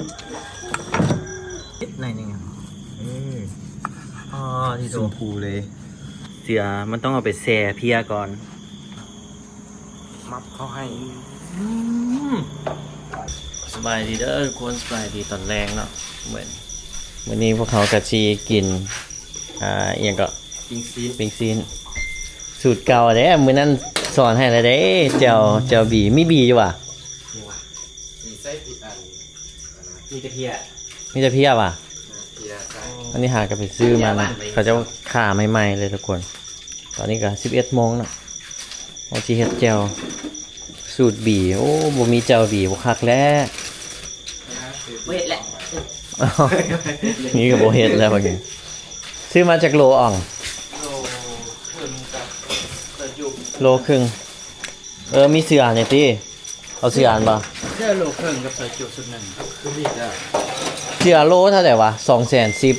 ນິດໜ້ອຍໜຶ່ງ. ເອີ ອໍ ທີ່ ຊົມພູເລີຍ. ເສືອມັນຕ້ອງເອົາໄປແຊ່ເພຍກ່ອນ. ມັບເຂົາໃຫ້. ອືມ ສະບາຍດີເດີທຸກຄົນ, ສະບາຍດີຕອນແລງເນາະ. ມື້ ມື້ນີ້ພວກເຮົາກະຊິກິນ ອ່າ ອີ່ຫຍັງເກາະ ປີ້ງຊີ້ນ ປີ້ງຊີ້ນ ສູດເກົ່າເດ້. ມື້ນັ້ນສອນໃຫ້ແລ້ວເດ້ ແຈ່ວ ແຈ່ວບີ. ມີບີຢູ່ຫວາ? ມີຫວາ? ມີໃສ່ຜິດອັນ ມີແຕ່ເພຍ ມີແຕ່ເພຍຫວາ? ເພຍໃສ່. ອັນນີ້ຫາກະໄປຊື້ມານະ ເພຍບ້ານໄປ ເຂົາເຈົ້າຂ້າໃໝ່ໆເລີຍທຸກຄົນ. ຕອນນີ້ກະສິບເອັດໂມງເນາະ ວ່າຊິເຮັດແຈ່ວສູດບີ. ໂອ້ ບໍ່ມີແຈ່ວບີ ບໍ່ຄັກແລ້ວ. ບໍ່ເຮັດແຫຼະ ນີ້ກະບໍ່ເຮັດແລ້ວບັດນີ້. ຊື້ມາຈັກໂລອ່ອງ? ໂລເຄິ່ງກັບຊອຍຈຸ. ໂລເຄິ່ງ. ເອີ ມີເສືອນີ້ຕິ? ເອົາເສືອອັນບໍ່? ເສືອໂລເຄິ່ງກັບຊອຍຈຸຊຸດໜຶ່ງ. ຄືມີແຕ່ ເສືອໂລເທົ່າໃດຫວາ? ສອງແສນສິບ.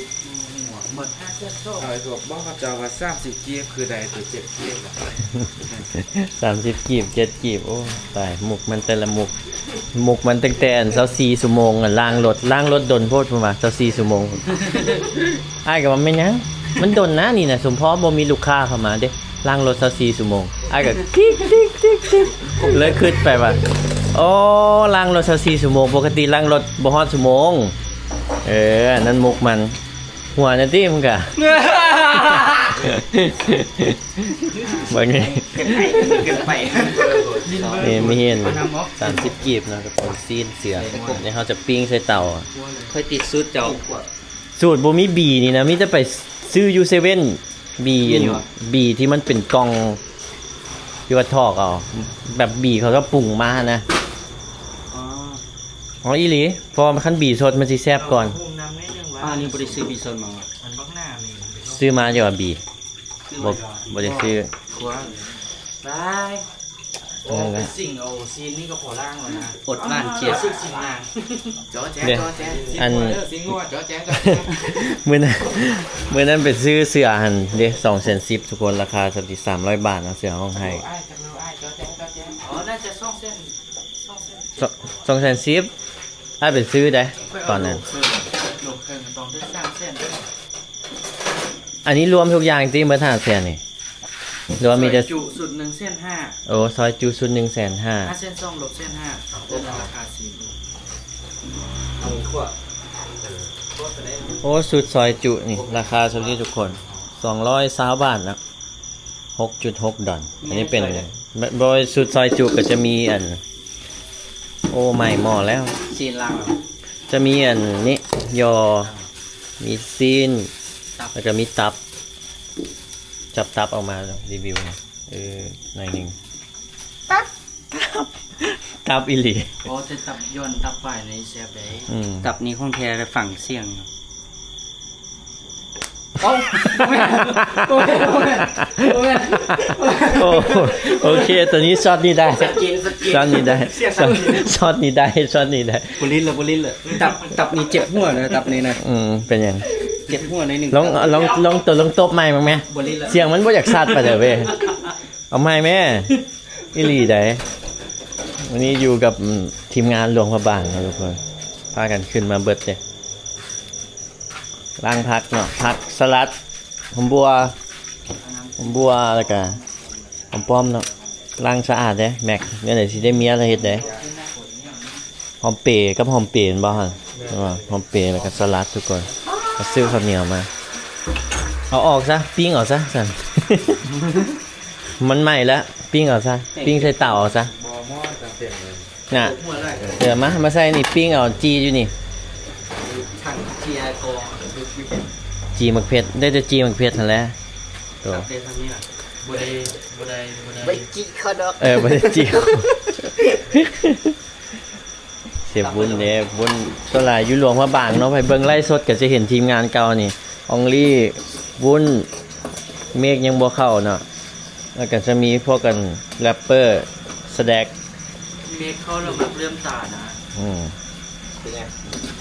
ໝົດຫ້າແສນສອງ. ເອົາ ບອກເຂົາເຈົ້າວ່າສາມສິບກີບ ຄືໄດ້ແຕ່ເຈັດກີບ. ສາມສິບກີບ ເຈັດກີບ. ໂອ້ ຕາຍ ມຸກມັນແຕ່ລະມຸກ. ມຸກມັນຕັ້ງແຕ່ອັນຊາວສີ່ຊົ່ວໂມງ ອັນລ້າງລົດ ລ້າງລົດດົນໂພດ ເພິ່ນວ່າຊາວສີ່ຊົ່ວໂມງ. ອ້າຍກະວ່າແມ່ນຫຍັງ ມັນດົນນະນີ້ນະ ສົມພໍບໍ່ມີລູກຄ້າເຂົ້າມາເດ້ ລ້າງລົດຊາວສີ່ຊົ່ວໂມງ. ອ້າຍກະຕິກຕິກຕິກຕິກ ເລີຍຄິດໄປວ່າ ໂອ້ ລ້າງລົດຊາວສີ່ຊົ່ວໂມງ ປົກກະຕິລ້າງລົດບໍ່ຮອດຊົ່ວໂມງ. ເອີ ອັນນັ້ນມຸກມັນ. ຫົວນະຕິມຶງກະ ເບິ່ງນີ້ ເກີນໄປ ເກີນໄປ. ນີ້ມີເຫັນສາມສິບກີບເນາະ ກັບຊີ້ນເສືອ. ດຽວເຮົາຈະປີ້ງໃສ່ເຕົາ. ຂ້ອຍຕິດສູດເຈົ້າ ສູດບໍ່ມີບີນີ້ນະ ມີແຕ່ໄປຊື້ຢູ່ເຊເວັ່ນ. ບີອັນ ມີຫວາ? ບີທີ່ມັນເປັນກ່ອງ ທີ່ວ່າຖອກເອົາ ແບບບີເຂົາກະປຸງມາຫັ້ນນະ. ອໍ ອໍ ອີ່ຫຼີ ເພາະວ່າຄັນບີສົດມັນຊິແຊບກ່ອນ. ອ່າ ນີ້ບໍ່ໄດ້ຊື້ບີສົດມາຫວາ? ຊື້ມາຢູ່ວ່າບີ ບໍ່ ບໍ່ໄດ້ຊື້. ໄດ້ ໂອ້ ໄປຊິງເອົາຊີ້ນນີ້ກະພໍລ້າງແລ້ວນະ. ອົດຫວານຈຽບ ຊິງນາງ ຈໍແຈ ເດ້ ຈໍແຈ. ອັນ ຊິງຫົວ ຈໍແຈ ຈໍແຈ. ມື້ນັ້ນ ມື້ນັ້ນໄປຊື້ເສືອຫັ້ນເດ້ ສອງແສນສິບທຸກຄົນ ລາຄາສາມຮ້ອຍບາດເນາະ ເສືອຮ້ອງໄຫ້. ອໍ ໜ້າຈະສອງແສນ ສອງແສນສິບ. ອ້າຍໄປຊື້ໄດ້ຕອນນັ້ນ. ໂລເຄິ່ງ ໂລເຄິ່ງຕ້ອງໄດ້ສາມແສນ. ອັນນີ້ລວມທຸກຢ່າງຕິ ໝົດຫ້າແສນນີ້ ຫຼືວ່າມີແຕ່ ຊອຍຈຸຊຸດໜຶ່ງແສນຫ້າ. ໂອ້ ຊອຍຈຸຊຸດໜຶ່ງແສນຫ້າ. ຫ້າແສນສອງລົບແສນຫ້າ ເອີ ລາຄາສີ່. ໂອ້ ຊຸດຊອຍຈຸນີ້ລາຄາສ່ຳນີ້ທຸກຄົນ ສອງຮ້ອຍຊາວບາດເນາະ ຫົກຈຸດຫົກດອນ. ອັນນີ້ເປັນ ບໍ່ ຊຸດຊອຍຈຸກະຈະມີອັນ ໂອ້ ໃໝ່ໝໍ້ແລ້ວ ຊີ້ນລາວ ຈະມີອັນນີ້ ຍໍ ມີຊີ້ນ ຕັບ ແລ້ວກະມີຕັບ. ຈັບຕັບອອກມາຣີວິວ ເອີ ໜ້ອຍໜຶ່ງ. ຕັບ ຕັບ ຕັບອີ່ຫຼີ. ອໍ ແຕ່ຕັບ ຍ້ອນຕັບປາຍນີ້ແຊບເດ້. ອືມ ຕັບນີ້ຂອງແທ້ ແລ້ວຝັງສຽງ. ເອົ້າ ໂອ້ ໂອເຄ ໂຕນີ້ຊັອດນີ້ໄດ້ ຊັດເຈນ ຊັດເຈນ ຊັດນີ້ໄດ້ ຊັດນີ້ໄດ້ ຊັດນີ້ໄດ້. ບໍ່ຫຼິ້ນລະ ບໍ່ຫຼິ້ນລະ. ຕັບ ຕັບນີ້ເຈັບຫົວນະ ຕັບນີ້ນະ. ອືມ ເປັນຫຍັງ? ເຈັບຫົວໜ້ອຍໜຶ່ງ. ລອງ ລອງ ລອງ ໂຕ ລອງຕົບໃໝ່ເບິ່ງແມະ. ບໍ່ຫຼິ້ນລະ ສຽງມັນບໍ່ຢາກຊັດປານໃດເວີຍ. ເອົາໃໝ່ແມະ. ອີ່ຫຼີໃດ໋. ມື້ນີ້ຢູ່ກັບ ອືມ ທີມງານຫຼວງພະບາງເນາະທຸກຄົນ ພາກັນຂຶ້ນມາເບິດເດ້. ລ້າງຜັກເນາະ ຜັກ ສະຫຼັດ ຫອມບົ່ວ ຫອມບົ່ວ ແລ້ວກະຫອມປ້ອມເນາະ. ລ້າງສະອາດເດ້ແມັກ ແນວໃດຊິໄດ້ເມຍລະເຮັດເດ້. ຫອມເປກັບຫອມເປແມ່ນບໍ່ຫັ້ນ? ແມ່ນ ຫອມເປ ແລ້ວກະສະຫຼັດທຸກຄົນ. ກະຊື້ເຂົ້າໜຽວມາ. ເອົາອອກຊະ ປີ້ງເອົາຊະຊັ້ນ. ມັນໄໝ້ລະ ປີ້ງເອົາຊະ ປີ້ງໃສ່ເຕົາເອົາຊະ. ບໍ່ໝໍ້ຈັ່ງເປັນເລີຍນະ. ເອີ ມາ ມາໃສ່ນີ້ ປີ້ງເອົາ ຈີ່ຢູ່ນີ້. ຖັງເຈຍກອງ ຈີ່ໝາກເຜັດ ໄດ້ແຕ່ຈີ່ໝາກເຜັດຫັ້ນແຫຼະ. ໂຕ ຕັບໄດ້ສ່ຳນີ້ລະ ບໍ່ໄດ້ ບໍ່ໄດ້ ບໍ່ໄດ້ ບໍ່ໄດ້ຈີ່ເຂົາດອກ. ເອີ ບໍ່ໄດ້ຈີ່. ເຊບບຸນເດ້ ບຸນ ສ່ວນຫຼາຍຢູ່ຫຼວງພະບາງເນາະ. ໃຜເບິ່ງໄລຟ໌ສົດກະຈະເຫັນທີມງານເກົ່ານີ້ ອອງລີ ວຸ້ນ ເມກຍັງບໍ່ເຂົ້າເນາະ. ແລ້ວກະຈະມີພວກກັນ ແຣັບເປີ ສະແດັກ. ເມກເຂົ້າແລ້ວມັກເຫຼື້ອມຕານະ. ອືມ ເປັນຫຍັງ?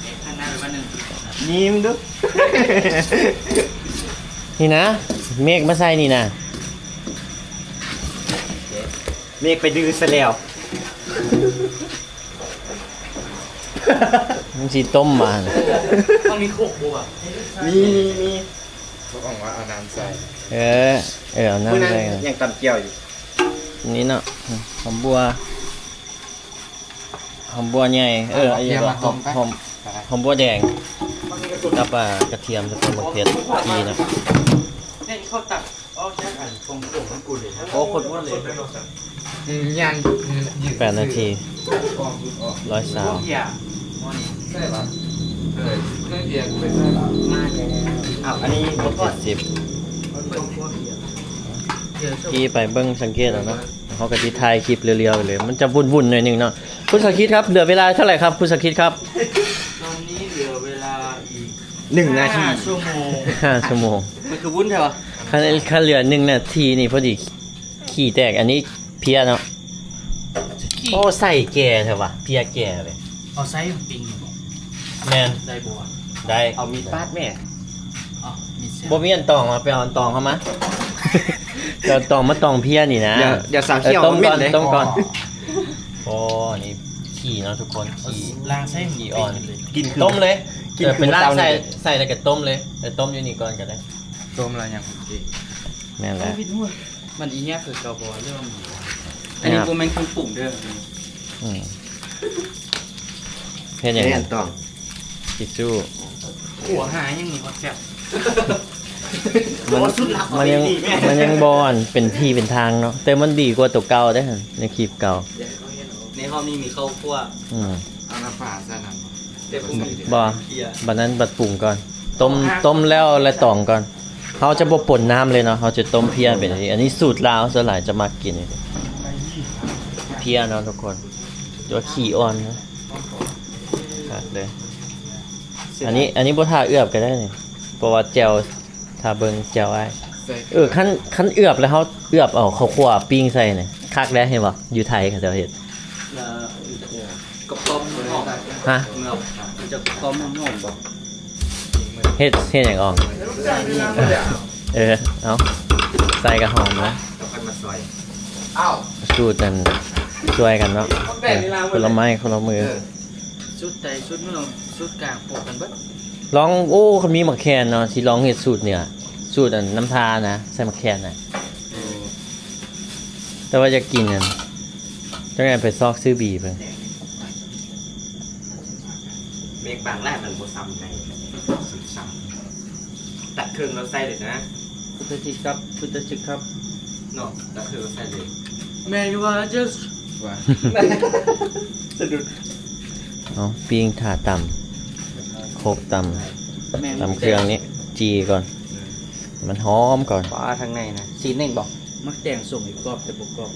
ເມກທາງໜ້າໄປວ່າໜຶ່ງ ຍິ້ມດູ. ນີ້ນະ ເມກມາໃສ່ນີ້ນະ. ເມກໄປດື້ຊະແລ້ວ. ມັນຊິຕົ້ມບາດນີ້. ເຮົາມີໂຄກບໍ່ວະ? ມີ ມີ ມີ. ເຂົາບອກວ່າເອົານ້ຳໃສ່. ເອີ ເອີ ເອົານ້ຳໃສ່. ມື້ນັ້ນຍັງຕຳແຈ່ວຢູ່. ນີ້ເນາະ ຫອມບົ່ວ ຫອມບົ່ວໃຫຍ່ ເອີ ຫອມ ຫອມບົ່ວແດງ ກັບ ອ່າ ກະທຽມ ແລ້ວກໍໝາກເຜັດຈີ່ເນາະ. ເສັ້ນເຂົ້າຕັດອອກຈາກອັນກົງໆ ມັນກູເລີຍ. ໂອ້ ຄົນໝົດເລີຍ. ອືມ ຍັງ ອືມ ແປດນາທີ ຮ້ອຍຊາວ. ໃຊ່ປະ? ເອີ ເຄື່ອງເທຍກູໄປໃສ່ລະ. ມາແລ້ວ. ອ້າວ ອັນນີ້ບໍ່ທອດ. ເຈັດສິບ. ທີ່ໄປເບິ່ງສັງເກດເອົາເນາະ. ເຮົາກໍຊິຖ່າຍຄລິບລຽວໆໄປເລີຍ ມັນຈະວຸ່ນໆໜ້ອຍໜຶ່ງເນາະ. ຄຸນສາຄິດຄັບ ເຫຼືອເວລາເທົ່າໃດຄັບ ຄຸນສາຄິດຄັບ? ຕອນນີ້ເຫຼືອເວລາອີກໜຶ່ງນາທີ ຫ້າຊົ່ວໂມງ. ຫ້າຊົ່ວໂມງ. ມັນຄືວຸ່ນແທ້ວະ? ຄັນ ຄັນເຫຼືອໜຶ່ງນາທີນີ້ ພໍດີຂີ້ແຕກ. ອັນນີ້ເພຍເນາະ. ໂອ້ ໃສ່ແກ່ແທ້ວະ ເພຍແກ່ເລີຍ. ເອົາໃສ່ປິງນີ້ບໍ່? ແມ່ນ. ໄດ້ບໍ່ວະ? ໄດ້. ເອົາມີດປາດແມ່. ອໍ ມີດເສຍ. ບໍ່ມີອັນຕອງ ມາ ໄປເອົາອັນຕອງເຮົາມາ. ເອົາຕອງມາຕອງເພຍນີ້ນະ. ດຽວ ດຽວສາວຂຽວ ເອົາມີດເດ້. ຕົ້ມກ່ອນ. ອໍ ໂອ້ ນີ້ຂີ້ເນາະທຸກຄົນ ຂີ້ ລ້າງໃສ່ ຂີ້ອ່ອນ. ກິນຄື ຕົ້ມເລີຍ. ກິນ ເອີ ເປັນລ້າງໃສ່ ໃສ່ແລ້ວກໍຕົ້ມເລີຍ. ເອີ ຕົ້ມຢູ່ນີ້ກ່ອນກໍໄດ້. ຕົ້ມແລ້ວຍັງກິນ. ແມ່ນແຫຼະ. ມັນອີຫຍັງຄືເກົ່າບໍ່ ເລື່ອງ ອັນນີ້ບໍ່ແມ່ນເຄື່ອງປຸງເດີ. ອືມ ເຮັດຫຍັງ? ເຮັດຕອງ ທິດຊູ້. ຂົວຫາຫຍັງນີ້ບໍ່ແຊບ. ມັນ ມັນຍັງ ມັນຍັງບໍ່ອັນເປັນທີ່ເປັນທາງເນາະ ແຕ່ມັນດີກວ່າຕົວເກົ່າເດ້ ໃນຄລິບເກົ່າ. ໃນຫ້ອງນີ້ມີເຂົ້າຄົວ. ອືມ ເອົານ້ຳປາໃສ່ນັ້ນ. ບໍ່ ບາດນັ້ນບັດປຸງກ່ອນ ຕົ້ມ ຕົ້ມແລ້ວ ແລ້ວຕອງກ່ອນ. ເຮົາຈະບໍ່ປົນນ້ຳເລີຍເນາະ ເຮົາຈະຕົ້ມເພຍເປັນຈັ່ງຊີ້. ອັນນີ້ສູດລາວ ສ່ວນຫຼາຍຈະມັກກິນເພຍເນາະທຸກຄົນ. ແຕ່ວ່າຂີ້ອ່ອນນະ ຄັກເລີຍ. ອັນນີ້ ອັນນີ້ບໍ່ຖ້າເອືອບກໍໄດ້ນີ້ ເພາະວ່າແຈ່ວ ຖ້າເບິ່ງແຈ່ວອ້າຍ. ເອີ ຄັນ ຄັນເອືອບແລ້ວເຮົາເອືອບເອົາເຂົ້າຂົ້ວປີ້ງໃສ່ນີ້ ຄັກແດ່ ເຫັນບໍ່? ຢູ່ໄທເຂົາເຈົ້າເຮັດ. ກະປອມຫອມ. ຮະ? ເນາະ ມັນຈະກະປອມຫອມໆບໍ່? ເຮັດ ເຮັດຫຍັງອອກ? ເອີ ເອົາ ໃສ່ກະຫອມນະ ແລ້ວຄ່ອຍມາຊອຍ. ອ້າວ ສູດນັ້ນຊ່ວຍກັນເນາະ ຄົນລະໄມ້ຄົນລະມື. ເອີ ສູດໃດສູດເມືອງ ສູດກາງ ປົກກັນເບິດ. ລອງ ໂອ້ ຄັນມີໝາກແຄນເນາະ ຊິລອງເຮັດສູດເໜືອ ສູດອັນນ້ຳທານະ ໃສ່ໝາກແຄນນະ. ແຕ່ວ່າຢາກກິນນັ້ນ ຈັ່ງໃດໄປຊອກຊື້ບີເບິ່ງ. ເມກບາງຫຼາຍມັນບໍ່ຊ້ຳໃນ ຊ້ຳ ຕັດເຄິ່ງແລ້ວໃສ່ເລີຍນະ. ພຸດທະຈິດຄັບ ພຸດທະຈິດຄັບ ເນາະ ຕັດເຄິ່ງແລ້ວໃສ່ເລີຍ. ແມ່ນຢູ່ວ່າ just ວ່າ ສະດຸດ. ເອົາ ປີ້ງ ຖ້າຕຳ ຄົກຕຳ ແມ່ນ ຕຳເຄື່ອງນີ້ ຈີ່ກ່ອນ ມັນຫອມກ່ອນ. ປາທາງໃນນະ ຊີ້ນເໜັງບໍ່? ມັກແຕງສົ້ມໃຫ້ກອບແຕ່ບໍ່ກອບ.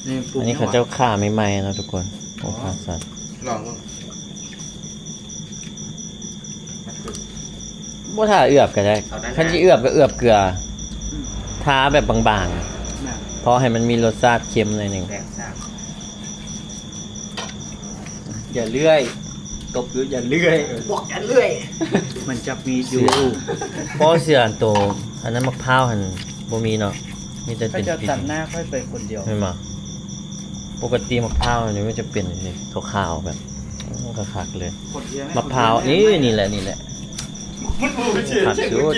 ນີ້ປຸງ ອັນນີ້ເຂົາເຈົ້າຂ້າໃໝ່ໆເນາະທຸກຄົນ. ໂອ້ ຂ້າສັດ ລອງເບິ່ງ. ບໍ່ຖ້າເອືອບກໍໄດ້ ຄັນຊິເອືອບກໍເອືອບເກືອ ອືມ ທາແບບບາງໆ ແມ່ນ ພໍໃຫ້ມັນມີລົດຊາດເຄັມໜ້ອຍໜຶ່ງ. ຢ່າເລື່ອຍ ຕົບຢູ່ ຢ່າເລື່ອຍ ບອກຢ່າເລື່ອຍ. ມັນຈັບມີດຢູ່ ພໍເສືອໂຕ ອັນນັ້ນໝາກພ້າວຫັ້ນບໍ່ມີເນາະ ມີແຕ່ເປັນ ເຂົາເຈົ້າຕັດໜ້າຂ້ອຍໄປຄົນດຽວ ແມ່ນບໍ່? ປົກກະຕິໝາກພ້າວນີ້ມັນຈະເປັນນີ້ ຂາວໆ ແບບ ໂອ້ ຄັກໆເລີຍ. ໝາກພ້າວ ນີ້ ນີ້ແຫຼະ ນີ້ແຫຼະ ມັນບໍ່ໄປເຊື່ອ ຄັກສຸດ.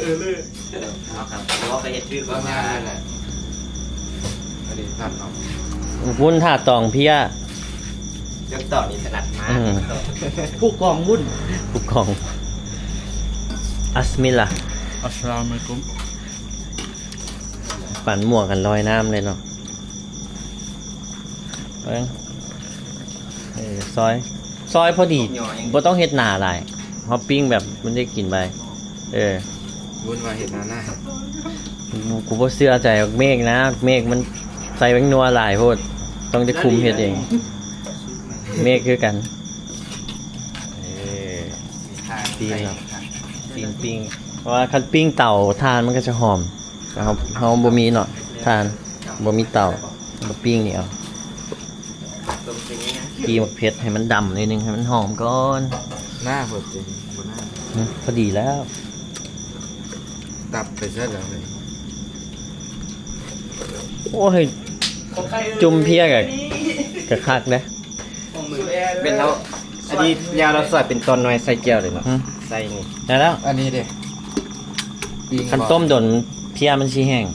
ເອີ ເລີຍ ເອົາຄັບ ເພາະວ່າໄປເຮັດຖືກ ປະມານນັ້ນແຫຼະ. ອັນນີ້ຕັດເອົາ ວຸ່ນຖ້າຕອງເພຍ ເລື່ອງຕອງນີ້ຖະໜັດມາກ. ອືມ ຜູ້ກອງວຸ່ນ ຜູ້ກອງ. ອັສມິລລາ ອັສສະລາມອະໄລກຸມ. ປັ່ນໝວກກັນລອຍນ້ຳເລີຍເນາະ. ເບິ່ງ ເອີ ຊອຍ ຊອຍພໍດີ ບໍ່ຕ້ອງເຮັດໜາຫຼາຍ ເຮົາປີ້ງແບບມັນໄດ້ກິນໄວ. ເອີ ວຸ່ນວ່າເຮັດໜາໆ ກູ ກູບໍ່ເຊື່ອໃຈເມກນະ ເມກມັນໃສ່ແປ້ງນົວຫຼາຍໂພດ ຕ້ອງໄດ້ຄຸມເຮັດເອງ. ເມກຄືກັນ. ເອີ ປີ້ງເນາະ ປີ້ງ ປີ້ງ ເພາະວ່າຄັນປີ້ງເຕົາຖ່ານມັນກໍຈະຫອມ. ເຮົາ ເຮົາບໍ່ມີເນາະ ຖ່ານ ບໍ່ມີເຕົາ ມາປີ້ງນີ້ເອົາ. ຈີ່ໝາກເຜັດໃຫ້ມັນດຳໜ້ອຍໜຶ່ງ ໃຫ້ມັນຫອມກ່ອນ. ໜ້າເພິ່ນ ບໍ່ໜ້າ ຫຶ ພໍດີແລ້ວ. ຕັບໄປຊະແລ້ວເລີຍ. ໂອ້ຍ ຈຸ່ມເພຍກະ ກະຄັກເດ້. ແມ່ນເຮົາ ອັນນີ້ຍາວ ເຮົາຊອຍເປັນຕອນນ້ອຍໃສ່ແຈ່ວເລີຍເນາະ. ອືມ ໃສ່ນີ້ ໄດ້ແລ້ວ. ອັນນີ້ເດ້ ປີ້ງ ຄັນຕົ້ມດົນເພຍມັນຊິແຫ້ງ.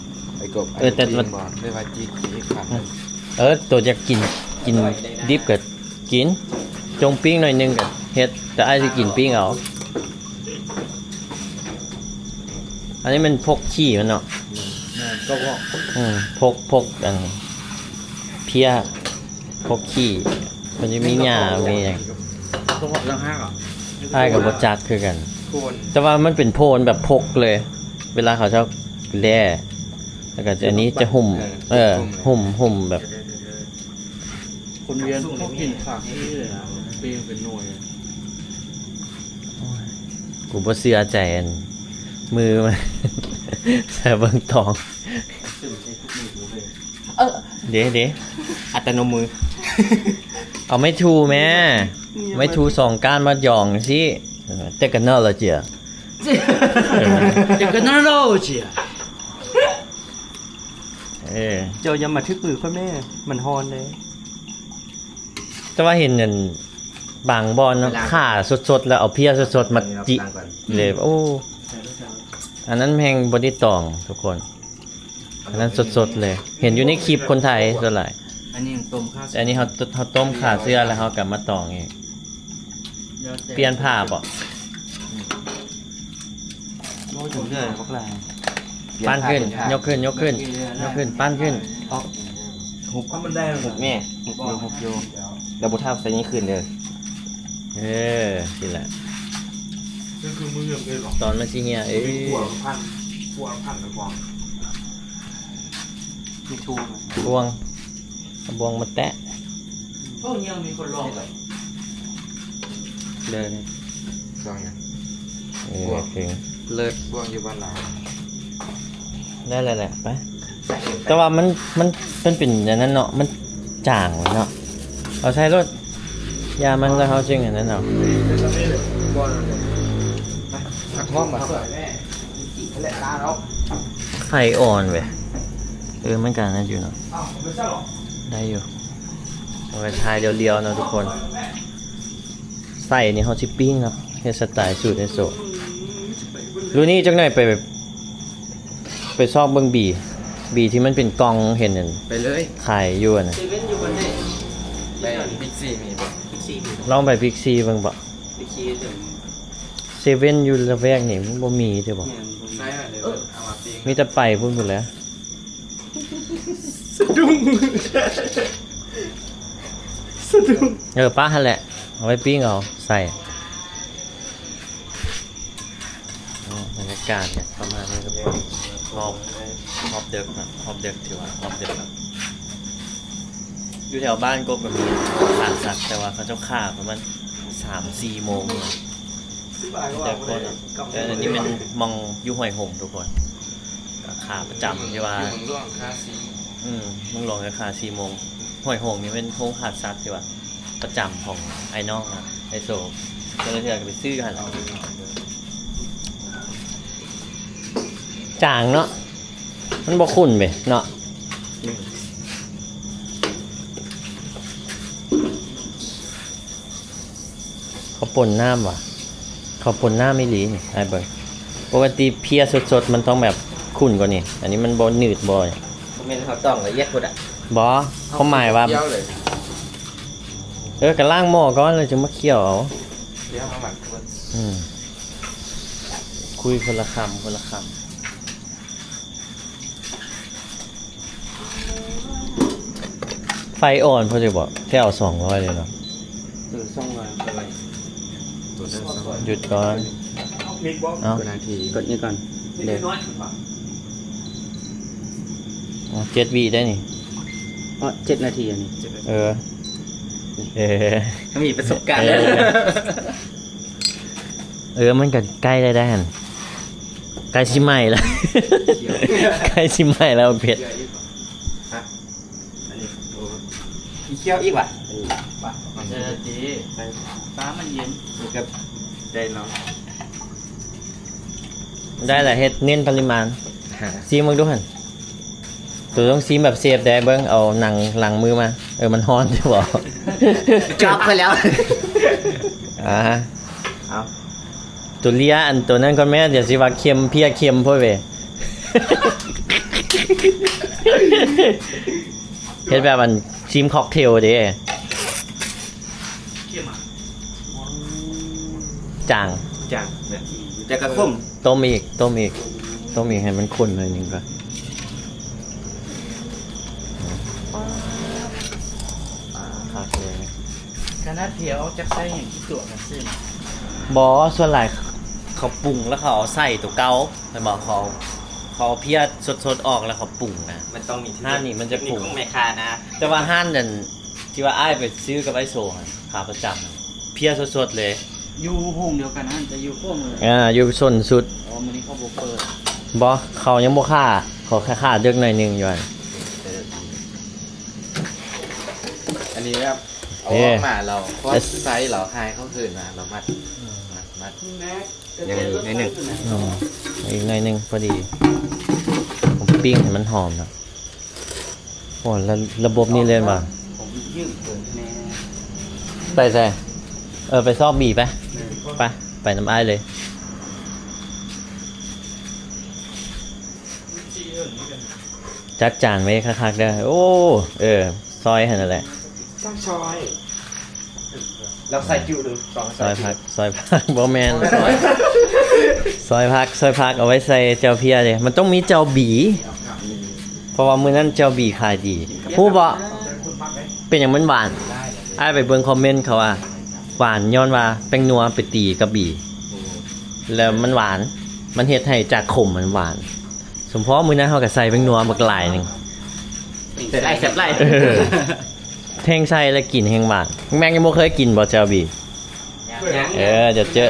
ເອີ ແຕ່ວ່າ ປີ້ງບໍ່ ຫຼືວ່າຈີກ ຈີກ ອືມ ເອີ ໂຕຢາກກິນ ກິນດິບກໍກິນ ຈົ່ງປີ້ງໜ້ອຍໜຶ່ງກໍເຮັດ ແຕ່ອ້າຍຊິກິນປີ້ງເອົາ. ອັນນີ້ແມ່ນພົກຂີ້ມັນເນາະ. ແມ່ນ ກໍເພາະ ອືມ ພົກ ພົກອັນເພຍ ພົກຂີ້ ມັນຈະມີຫຍ້າມີຫຍັງ. ກໍເພາະຕ່າງຫາກ ອ້າຍກໍບໍ່ຈັກຄືກັນ ໂພນ ແຕ່ວ່າມັນເປັນໂພນແບບພົກເລີຍ ເວລາເຂົາເຈົ້າແລ່ ແລ້ວກໍອັນນີ້ຈະຫຸ້ມ ເອີ ເອີ ຫຸ້ມ ຫຸ້ມແບບ ຄົນວຽງ ພວກກິນຜັກນີ້ເລີຍນະ ປີ້ງເປັນໜ່ວຍ. ໂອ້ຍ ກູບໍ່ເຊື່ອໃຈອັນມືມັນ ໃສ່ເບິ່ງຕອງ ເອີ ເດ້ ເດ້ ອັດຕະໂນມື ເອົາໄມ້ຖູແມ້ ໄມ້ຖູສອງກ້ານມາຢອງຈັ່ງຊີ້ ເຕັກໂນໂລເຈຍ ເຕັກໂນໂລເຈຍ. ເອີ ເຈົ້າຢ່າມາຖືກມືຂ້ອຍແມ້ ມັນຮ້ອນເດ້. ແຕ່ວ່າເຫັນອັນບາງບ່ອນເນາະ ເວລາ ຂ້າສົດໆ ແລ້ວເອົາເພຍສົດໆ ມາຈິເລີຍ. ໂອ້ ອັນນັ້ນແມ່ນບໍ່ໄດ້ຕອງທຸກຄົນ ອັນນັ້ນສົດໆ ເລີຍ ເຫັນຢູ່ໃນຄລິບຄົນໄທສ່ວນຫຼາຍ. ອັນນີ້ຕົ້ມຂ້າ ແຕ່ອັນນີ້ເຮົາ ເຮົາຕົ້ມຂ້າເຊື້ອ ແລ້ວເຮົາກໍມາຕອງອີກ. ແລ້ວແຕ່ ປ່ຽນຜ້າບໍ? ໂອ້ຍ ຈົນເມື່ອຍບັກຫຼາຍ. ປັ້ນຂຶ້ນ ຍົກຂຶ້ນ ຍົກຂຶ້ນ ຍົກຂຶ້ນ ປັ້ນຂຶ້ນ. ອອກ ຫຸບ ຫຸບແມ່ ຫຸບຢູ່ ຫຸບຢູ່ ແລ້ວບໍ່ເທົ່າໃສ່ນີ້ຂຶ້ນເດີ. ເອີ ຊີ້ແຫຼະ ຄືມືເດີ ຕອນມັນຊິເຫ່ຍ ເອີ ຂົວພັນ ຂົວພັນກະບອງ ມີທູ ບ່ວງ ເອົາບ່ວງມາແຕະ. ໂອ້ ຍັງມີຄົນລອງ ເດີນີ້ ລອງຫຍັງ? ເອີ ເກັ່ງ ເລີດ ບ່ວງຢູ່ບ້ານລາວ ໄດ້ແລ້ວແຫຼະ ໄປ. ແຕ່ວ່າມັນ ມັນ ມັນເປັນອັນນັ້ນເນາະ ມັນຈາງເນາະ ເອົາໃສ່ໂລດ ຢ່າມັນ ແລ້ວເຮົາຈຶ່ງອັນນັ້ນເອົາ. ໄຟອ່ອນເວີຍ ເອີ ມັນກະນັ້ນຢູ່ເນາະ ໄດ້ຢູ່ ເອົາໄວ້ຖ່າຍລຽວໆ ເນາະທຸກຄົນ. ໄສ້ນີ້ເຮົາຊິປີ້ງເນາະ ເຮັດສະໄຕສູດເອໂຊ. ລຸຍນີ້ຈັກໜ້ອຍໄປ ໄປຊອກເບິ່ງບີ ບີທີ່ມັນເປັນກ່ອງ ເຫັນນັ້ນ ໄປເລີຍ ຂາຍຢູ່ຫັ້ນນະ. ເຊເວັ່ນຢູ່ບ່ອນໃດ? ໄປບິກຊີມີບໍ່? ບິກຊີມີ ລອງໄປບິກຊີເບິ່ງບໍ? ບິກຊີ ເຊເວັ່ນຢູ່ລະແວກນີ້ມັນບໍ່ມີເດ້ບໍ? ແມ່ນ ບໍ່ມີ ໃຊ້ເລີຍ ເອີ ເອົາມາປີ້ງ ມີແຕ່ໄປພຸ້ນພຸ້ນແຫຼະ. ສະດຸ້ງ ສະດຸ້ງ. ເອີ ປະຫັ້ນແຫຼະ ເອົາໄວ້ປີ້ງເອົາໃສ່. ອໍ ບັນຍາກາດກະປະມານນີ້ ຮອບ ຮອບເດິກເນາະ ຮອບເດິກ ຖືວ່າຮອບເດິກເນາະ. ຢູ່ແຖວບ້ານກົບກະມີຂາສັດ ແຕ່ວ່າເຂົາເຈົ້າຂາປະມານສາມສີ່ໂມງເນາະ ແຕ່ຄົນເນາະ. ແຕ່ອັນນີ້ແມ່ນໝ່ອງຢູ່ຫ້ວຍຫົງທຸກຄົນ ກະຂາປະຈຳທີ່ວ່າ ຢູ່ເມືອງຫຼວງຂາສີ່ໂມງ ອືມ ເມືອງຫຼວງກະຂາສີ່ໂມງ. ຫ້ວຍຫົງນີ້ແມ່ນໂຮງຂາສັດທີ່ວ່າປະຈຳຂອງອ້າຍນ້ອງນະ ໄອໂຊ ແຕ່ລະເທື່ອກະໄປຊື້ຫັ້ນ. ຈາງເນາະ ມັນບໍ່ຂຸ້ນເວີຍເນາະ. ເຂົາປົນນ້ຳຫວາ? ເຂົາປົນນ້ຳອີ່ຫຼີນີ້ ອ້າຍເບິ່ງ. ປົກກະຕິເພຍສົດໆ ມັນຕ້ອງແບບຂຸ້ນກວ່ານີ້ ອັນນີ້ມັນບໍ່ໜືດບໍ່ຫຍັງ. ບໍ່ແມ່ນເຮົາຕ້ອງລະອຽດພຸ້ນອະ. ບໍ່ ຄວາມໝາຍວ່າ ເອີ ກະລ້າງໝໍ້ກ່ອນ ແລ້ວຈຶ່ງມາຂ້ຽວເອົາ. ອືມ ຄຸຍຄົນລະຄຳ ຄົນລະຄຳ. ໄຟອ່ອນພໍດີບໍ? ແຕ່ເອົາສອງຮ້ອຍເລີຍເນາະ. ເອີ ສອງຮ້ອຍເທົ່າໃດ? ຢຸດກ່ອນ ເອົາ ກົດນາທີ ກົດນີ້ກ່ອນເດີ. ອໍ ເຈັດວິໄດ໋ນີ້. ອໍ ເຈັດນາທີອັນນີ້. ເອີ ເອີ ມີປະສົບການ ເອີ. ເອີ ມັນກະໃກ້ໄດ້ໄດ໋ຫັ້ນ ໃກ້ຊິໄໝ້ລະ ໃກ້ຊິໄໝ້ແລ້ວເຜັດ. ອັນນີ້ ໂອ້ ມີຂ້ຽວອີກຫວາ? ອັນນີ້ ປາ ມັນ ເອີ ດີ ປາມັນເຢັນ ມັນກະໄດ້ເນາະ. ໄດ້ລະ ເຮັດເນັ້ນປະລິມານ. ຊີມເບິ່ງດູຫັ້ນ. ໂຕຕ້ອງຊີມແບບເຊຟໄດ໋ ເບິ່ງ ເອົາໜັງຫຼັງມືມາ. ເອີ ມັນຮ້ອນຢູ່ບໍ? ຈັບໄປແລ້ວ. ອ່າ ເອົາ ຕົວເລຍ ອັນຕົວນັ້ນກ່ອນແມ້ ດຽວຊິວ່າເຄັມ ເພຍເຄັມໂພດເວ. ເຮັດແບບອັນຊີມຄັອກເທວເດ້. ເຄັມອະ? ຈາງ ຈາງ ແຕ່ກໍຂົມ. ຕົ້ມອີກ ຕົ້ມອີກ ຕົ້ມອີກໃຫ້ມັນຂຸ້ນໜ້ອຍໜຶ່ງກ່ອນ. ອ່າ ຄັກເລີຍ. ຂະໜາດພຽອອກຈາກໄສ້ຍັງກິນຕົວກັນຊື່ນະ. ບໍ່ ສ່ວນຫຼາຍເຂົາປຸງແລ້ວເຂົາເອົາໃສ່ຕົວເກົ່າ ແມ່ນບໍ່? ເຂົາ ເຂົາເອົາເພຍສົດໆອອກແລ້ວເຂົາປຸງນະ. ມັນຕ້ອງມີ ຮ້ານນີ້ມັນຈະປຸງ ເທັກນິກຂອງແມ່ຄ້ານະ. ແຕ່ວ່າຮ້ານນັ້ນ ທີ່ວ່າອ້າຍໄປຊື້ກັບອ້າຍໂຊຫັ້ນ ຂາປະຈຳ ເພຍສົດໆເລີຍ. ຢູ່ໂຮງດຽວກັນຫັ້ນ ແຕ່ຢູ່ຂວາມື. ອ່າ ຢູ່ສົ້ນສຸດ. ອໍ ມື້ນີ້ເຂົາບໍ່ເປີດ. ບໍ່ ເຂົາຍັງບໍ່ຂ້າ ເຂົາຂ້າເດິກໜ້ອຍໜຶ່ງຢູ່ຫັ້ນ. ເອີ ອັນນີ້ແບບເອົາອອກມາແລ້ວ ເພາະວ່າໄຊລາວຫາຍ ເຂົາຄືນມາລາວມັດ ມັດ ມັດ ຍັງອີກໜ້ອຍໜຶ່ງ. ອືມ ອີກໜ້ອຍໜຶ່ງພໍດີ ປີ້ງໃຫ້ມັນຫອມເນາະ. ໂອ້ ລະ ລະບົບນີ້ເລີຍວ່າ ໄປໃສ? ເອີ ໄປຊອກບີໄປ ໄປ ໄປນຳອ້າຍເລີຍ. ຈັດຈານໄວ້ຄັກໆເດີ. ໂອ້ ເອີ ຊອຍຫັ້ນນັ້ນແຫຼະ ຕ້ອງຊອຍ. ລອງໃສ່ຈຸດູ ຊອຍຜັກ ຊອຍຜັກ ບໍ່ແມ່ນ ຊອຍ ຊອຍຜັກ ຊອຍຜັກ ເອົາໄວ້ໃສ່ແຈ່ວເພຍເດ້. ມັນຕ້ອງມີແຈ່ວບີ ເພາະວ່າມື້ນັ້ນແຈ່ວບີຂາຍດີ. ຮູ້ບໍ່ ເປັນຫຍັງມັນຫວານ? ອ້າຍໄປເບິ່ງຄອມເມັນເຂົາວ່າ ຫວານຍ້ອນວ່າແປ້ງນົວໄປຕີກັບບີ ແລ້ວມັນຫວານ ມັນເຮັດໃຫ້ຈາກຂົມມັນຫວານ. ສົມພໍມື້ນັ້ນເຮົາກໍໃສ່ແປ້ງນົວບັກຫຼາຍໜຶ່ງ ແຊບຫຼາຍ ເອີ ແຮງໃສ່ແລ້ວກິນແຮງຫວານ. ແມັກຍັງບໍ່ເຄີຍກິນບໍ່ແຈ່ວບີ? ເອີ ດຽວເຈີ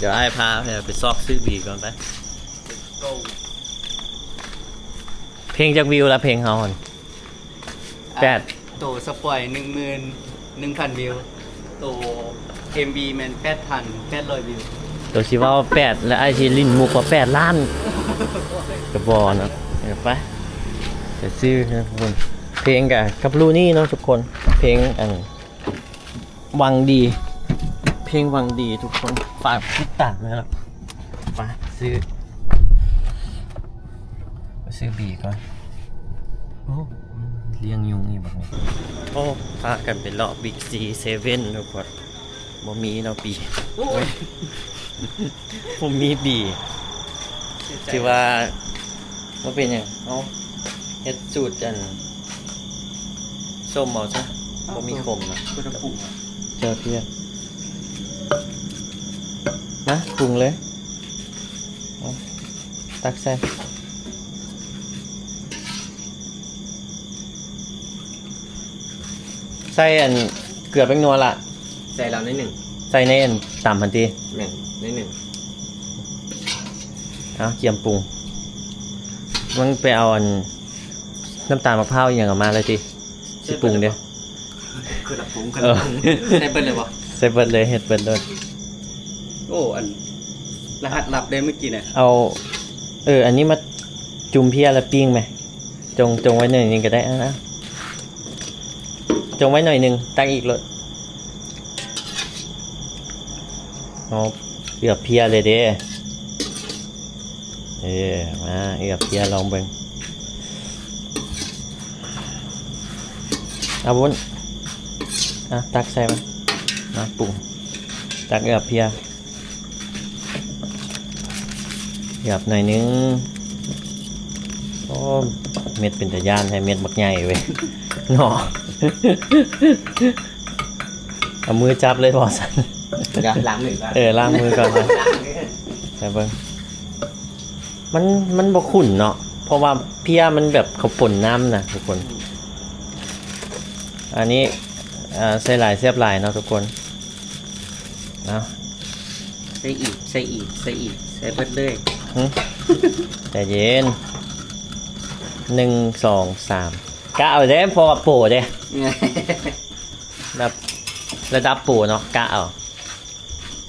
ດຽວອ້າຍພາໄປຊອກຊື້ບີກ່ອນໄປ. ເພງຈັກວິວລະເພງເຮົາຫັ້ນ? ແປດ. ໂຕສະປອຍໜຶ່ງໝື່ນໜຶ່ງພັນວິວ ໂຕເອັມວີແມ່ນແປດພັນແປດຮ້ອຍວິວ. ໂຕຊິເວົ້າແປດ ແລ້ວອ້າຍຊິຫຼິ້ນມຸກວ່າແປດລ້ານ ກະບໍ່ເນາະ. ເອີ ໄປ ໄປຊື້ເນາະທຸກຄົນ. ເພງກະກັບລູນີ້ເນາະທຸກຄົນ ເພງອັນ ຫວັງດີ ເພງຫວັງດີທຸກຄົນ ຝາກຕິດຕາມແລ້ວ. ໄປຊື້ ໄປຊື້ບີກ່ອນ. ໂອ້ ລ້ຽງຍຸງອີກບັດນີ້. ໂອ້ ພາກັນໄປເລາະບິກຊີ ເຊເວັ່ນທຸກຄົນ ບໍ່ມີເນາະບີ ໂອ້ຍ ບໍ່ມີບີ. ຖືວ່າບໍ່ເປັນຫຍັງ ເຮົາເຮັດສູດອັນ ສົ້ມເອົາຊະ ບໍ່ມີຂົມນະ. ບໍ່ຕ້ອງປຸງອະ ເຈົ້າເພຍ ມາປຸງເລີຍ. ເອົາ ຕັກໃສ່ ໃສ່ອັນເກືອແປ້ງນົວລະ. ໃສ່ແລ້ວໜ້ອຍໜຶ່ງ ໃສ່ໃນອັນຕຳຫັ້ນຕິ. ແມ່ນ ໜ້ອຍໜຶ່ງ. ເອົາ ກຽມປຸງ ມຶງໄປເອົາອັນ ນ້ຳຕານມະພ້າວອີ່ຫຍັງເອົາມາເລີຍຕິ ຊິປຸງເດ້. ຄືລະປຸງ ຄືລະປຸງ ໃສ່ເບິດເລີຍບໍ່? ໃສ່ເບິດເລີຍ ເຮັດເບິດໂລດ. ໂອ້ ອັນ ລະຫັດລັບເດ້ມື້ກີ້ນະ. ເອົາ ເອີ ອັນນີ້ມາຈຸ່ມເພຍແລ້ວປີ້ງແມ. ຈົ່ງ ຈົ່ງໄວ້ໜ້ອຍໜຶ່ງກໍໄດ້ ອ່າ ຈົ່ງໄວ້ໜ້ອຍໜຶ່ງ ຕັກອີກໂລດ. ເອົາ ເກືອບເພຍເລີຍເດ້. ເອີ ມາ ເອືອບເພຍລອງເບິ່ງ. ເອົາບຸນ ອ່ະ ຕັກໃສ່ມັນ ມາ ປຸງ ຕັກເອືອບເພຍ ເອືອບໜ້ອຍໜຶ່ງ. ໂອ້ ເມັດເປັນຕາຢ້ານແທ້ ເມັດບັກໃຫຍ່ເວີຍເນາະ. ເອົາມືຈັບເລີຍບໍ່ຊັ້ນ? ດຽວລ້າງມືກ່ອນ. ເອີ ລ້າງມືກ່ອນເນາະ. ໃສ່ເບິ່ງ ມັນ ມັນບໍ່ຂຸ້ນເນາະ ເພາະວ່າເພຍມັນແບບເຂົາປົນນ້ຳນະທຸກຄົນ. ອັນນີ້ ເອີ ໃສ່ຫຼາຍແຊບຫຼາຍເນາະທຸກຄົນເນາະ. ໃສ່ອີກ ໃສ່ອີກ ໃສ່ອີກ ໃສ່ເບິດເລີຍ. ຫຶ ໃຈເຢັນ ໜຶ່ງ ສອງ ສາມ ກະເອົາເດ້ ເພາະວ່າໂປເດ້ ແບບລະດັບໂປເນາະ ກະເອົາ.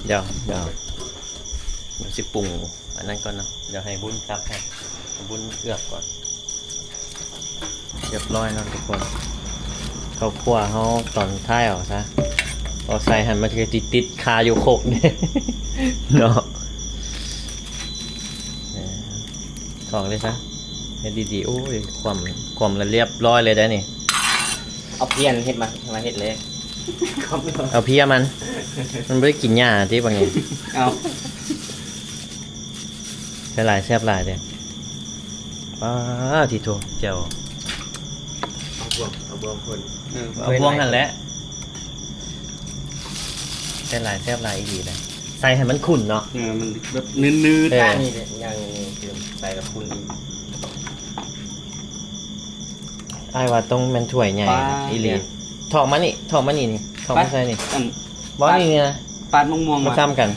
ດຽວ ດຽວ ດຽວຊິປຸງອັນນັ້ນກ່ອນເນາະ. ດຽວໃຫ້ບຸນຕັກໃຫ້ ບຸນເອືອບກ່ອນ. ຮຽບຮ້ອຍເນາະທຸກຄົນ ເຂົ້າຄົວເຮົາຕອນທ້າຍເອົາຊະ. ເອົາໃສ່ຫັ້ນມັນກໍຕິດໆຄາຢູ່ຄົກເດ້ເນາະ. ເອີ ຖອກເລີຍຊະ ເຮັດດີໆ. ໂອ້ຍ ຄວ່ຳ ຄວ່ຳລະລຽບຮ້ອຍເລີຍໄດ໋ນີ້. ເອົາພຽນເຮັດມາ ມາເຮັດເລີຍ. ເອົາເພຍມັນ ມັນບໍ່ໄດ້ກິນຫຍ້າຕິບັກນີ້. ເອົາ ແຊບຫຼາຍ ແຊບຫຼາຍເດ້. ປາດ ໂທ້ ແຈ່ວ ເອົາບ່ວງ ເອົາບ່ວງຄົນ. ເອີ ເອົາບ່ວງຫັ້ນແຫຼະ. ແຊບຫຼາຍ ແຊບຫຼາຍອີ່ຫຼີນະ. ໃສ່ໃຫ້ມັນຂຸ້ນເນາະ. ເອີ ມັນແບບໜືດໆ. ເອີ ອັນນີ້ຍັງຕື່ມໃສ່ແລ້ວຂຸ້ນອີກ. ອ້າຍວ່າຕ້ອງແມ່ນຖ້ວຍໃຫຍ່ ປາດ ອີ່ຫຼີ. ຖອກມານີ້ ຖອກມານີ້ນີ້ ຖອກມາໃສ່ນີ້. ອັນ ບໍ່ ປາດ ນີ້ນະ ປາດມ່ວງໆ ມັນ ວ່າ ຊ້ຳກັນ.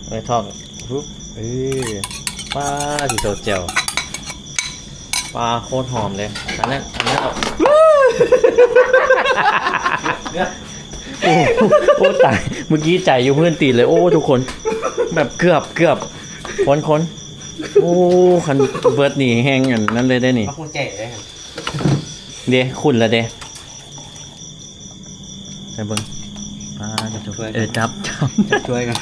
ເອີ ຖອກ ປຸບ ເອີ ປາດ ຊິໂຕແຈ່ວ ປາດ ໂຄດຫອມເລີຍ. ອັນນັ້ນ ອັນນັ້ນເອົາ ໂອ້ ໂອ້ ຕາຍ ເມື່ອກີ້ໃຈຢູ່ພື້ນຕີນເລີຍ. ໂອ້ ທຸກຄົນ ແບບເກືອບ ເກືອບ ຄົນໆ. ໂອ້ ຄັນເບິດນີ້ແຮງອັນນັ້ນເລີຍເດ້ນີ້. ມັກຫົວໃຈເດ້ ເດ້ ຂຸ້ນແລ້ວເດ້. ໃສ່ເບິ່ງ ອ່າ ຈັບ ເອີ ຈັບ ຈັບ ຈັບຖ້ວຍກ່ອນ.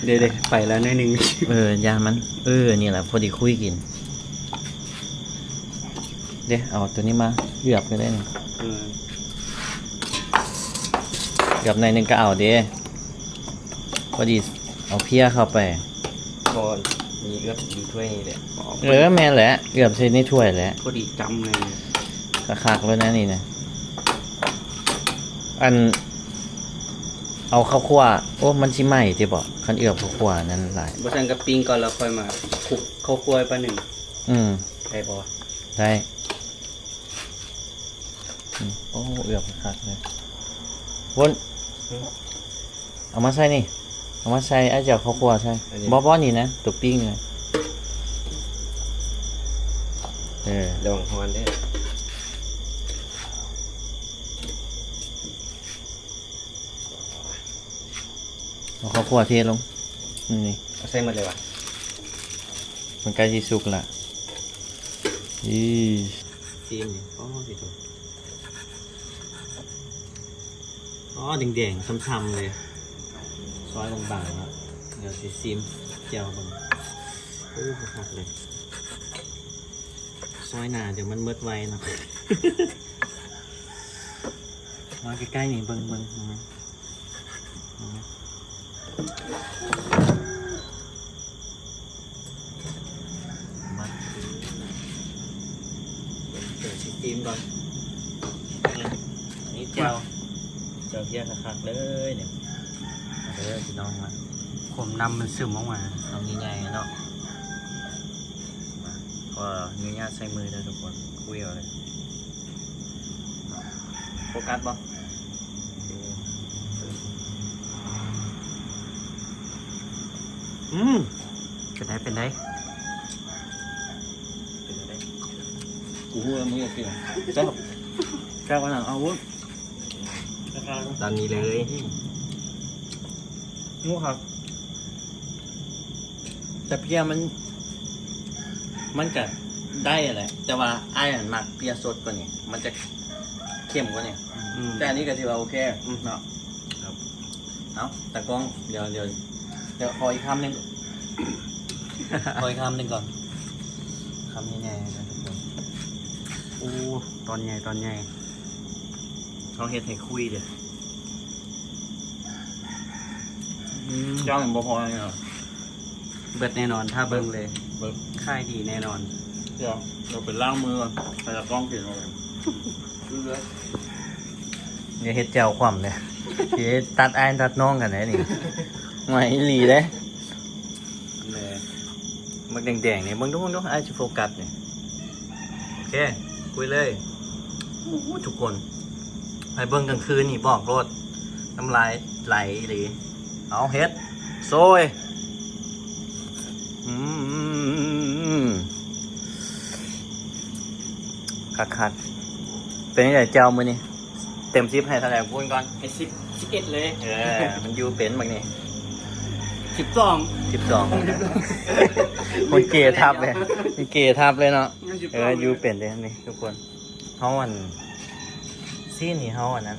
ເດ້ໆ ໄປແລ້ວໜ້ອຍໜຶ່ງ. ເອີ ຢ່າມັນ ເອີ ນີ້ແຫຼະ ພໍດີຄຸຍກິນ. ເດ້ ເອົາໂຕນີ້ມາເກືອບກໍໄດ້ນີ້. ເອີ ເກືອບໜ້ອຍໜຶ່ງກໍເອົາເດ້. ພໍດີເອົາເພຍເຂົ້າໄປ. ບໍ່ ມີເອືອບຢູ່ຖ້ວຍນີ້ແຫຼະ. ເອີ ແມ່ນແຫຼະ ເອືອບໃສ່ໃນຖ້ວຍແຫຼະ ພໍດີຈ້ຳເລີຍ. ຄັກໆ ໂລດນະນີ້ນະ. ອັນ ເອົາເຂົ້າຂົ້ວ ໂອ້ ມັນຊິໄໝ້ຕິບໍ ຄັນເອືອບເຂົ້າຂົ້ວນັ້ນຫຼາຍ. ບໍ່ຊັ້ນກໍປີ້ງກ່ອນ ແລ້ວຄ່ອຍມາຄຸກເຂົ້າຂົ້ວປາໜຶ່ງ. ອືມ ໄດ້ບໍ່? ໄດ້. ອືມ ໂອ້ ເອືອບຄັກເລີຍ. ວົນ ເອົາມາໃສ່ນີ້ ເອົາມາໃສ່ ອ້າຍຈະເອົາເຂົ້າຂົ້ວໃສ່. ອັນນີ້ ບໍ່ ບໍ່ ນີ້ນະ ໂຕປີ້ງນະ. ເອີ ລະວັງຮ້ອນເດີ້. ເອົາເຂົ້າຂົ້ວເທລົງ ນີ້ ເອົາໃສ່ໝົດເລີຍຫວາ? ມັນໃກ້ຊິສຸກລະ. ອີ ຊີມນີ້ ໂອ້ ອໍ ແດງໆ ຊ້ຳໆ ເລີຍ. ຊອຍບາງໆ ລະ ດຽວຊິຊີມແຈ່ວເບິ່ງ. ໂອ້ ຄັກໆ ເລີຍ. ຊອຍໜ້າດຽວມັນໝົດໄວເນາະ. ມາໃກ້ໆ ນີ້ ເບິ່ງ ເບິ່ງ ເບິ່ງ. ມາ ເບິ່ງ ເບິ່ງຊິຊີມກ່ອນ. ອັນນີ້ແຈ່ວ ແຈ່ວເພຍຄັກໆ ເລີຍນີ້. ມາເດີ້ພີ່ນ້ອງ ມາ. ຂົມນຳມັນຊຶມອອກມາ ຄຳໃຫຍ່ໆ ເນາະ. ມາ ຂໍອະນຸຍາດໃຊ້ມືເດີ້ທຸກຄົນ ຄຸຍເອົາເລີຍ. ໂຟກັສບໍ່? ອືມ ເປັນໃດ ເປັນໃດ? ເປັນໃດ? ກູຮູ້ແລ້ວ ມຶງຢາກກິນ. ແຊບ ແຊບຂະໜາດ ເອົາເວີ້ຍ. ຕາມນີ້ເລີຍ. ອືມ ຮູ້ຄັກ ແຕ່ເພຍມັນ ມັນກະໄດ້ຫັ້ນແຫຼະ ແຕ່ວ່າອ້າຍຫັ້ນມັກເພຍສົດກວ່ານີ້ ມັນຈະເຂັ້ມກວ່ານີ້. ອືມ ແຕ່ອັນນີ້ກະຖືວ່າໂອເຄ ອືມ ເນາະ. ເອົາ ຕາກ້ອງ ດຽວ ດຽວ ດຽວຂໍອີກຄຳໜຶ່ງ ຂໍອີກຄຳໜຶ່ງກ່ອນ ຄຳໃຫຍ່ໆ ນະທຸກຄົນ. ໂອ້ ຕອນໃຫຍ່ ຕອນໃຫຍ່ ເຮົາເຮັດໃຫ້ຄຸຍເດີ້. ອືມ ເຈົ້າຍັງບໍ່ພໍເລີຍເນາະ. ເບິດແນ່ນອນ ຖ້າເບິ່ງເລີຍ ເບິດ ຂາຍດີແນ່ນອນ. ດຽວ ດຽວໄປລ້າງມືກ່ອນ ໃຫ້ຕາກ້ອງກິນເອົາເອງ. ຢ່າເຮັດແຈ່ວຄວ່ຳເດີ້ ຊິຕັດອ້າຍຕັດນ້ອງກັນເດ້ນີ້. ໃໝ່ອີ່ຫຼີເດ້. ແມ່ ໝາກແດງໆ ນີ້ ເບິ່ງດູ ເບິ່ງດູ ອ້າຍຊິໂຟກັສນີ້. ໂອເຄ ຄຸຍເລີຍ. ໂອ້ ທຸກຄົນ ໃຫ້ເບິ່ງກາງຄືນນີ້ ບອກໂລດ ນ້ຳລາຍໄຫຼອີ່ຫຼີ. ເອົາ ເຮັດ ໂຊຍ. ອືມ ຄັກໆ. ເປັນຈັ່ງໃດແຈ່ວມື້ນີ້? ເຕັມສິບໃຫ້ເທົ່າໃດ? ຄູນກ່ອນ. ໃຫ້ສິບ ສິບເອັດເລີຍ. ເອີ ມັນຢູ່ເປັນບັກນີ້. ສິບສອງ ສິບສອງ. ມັນເກທັບເລີຍ ມັນເກທັບເລີຍເນາະ. ມັນສິບສອງ ເອີ ຢູ່ເປັນເດ້ນີ້ທຸກຄົນ. ເຮົາອັນ ຊີ້ນນີ້ເຮົາອັນນັ້ນ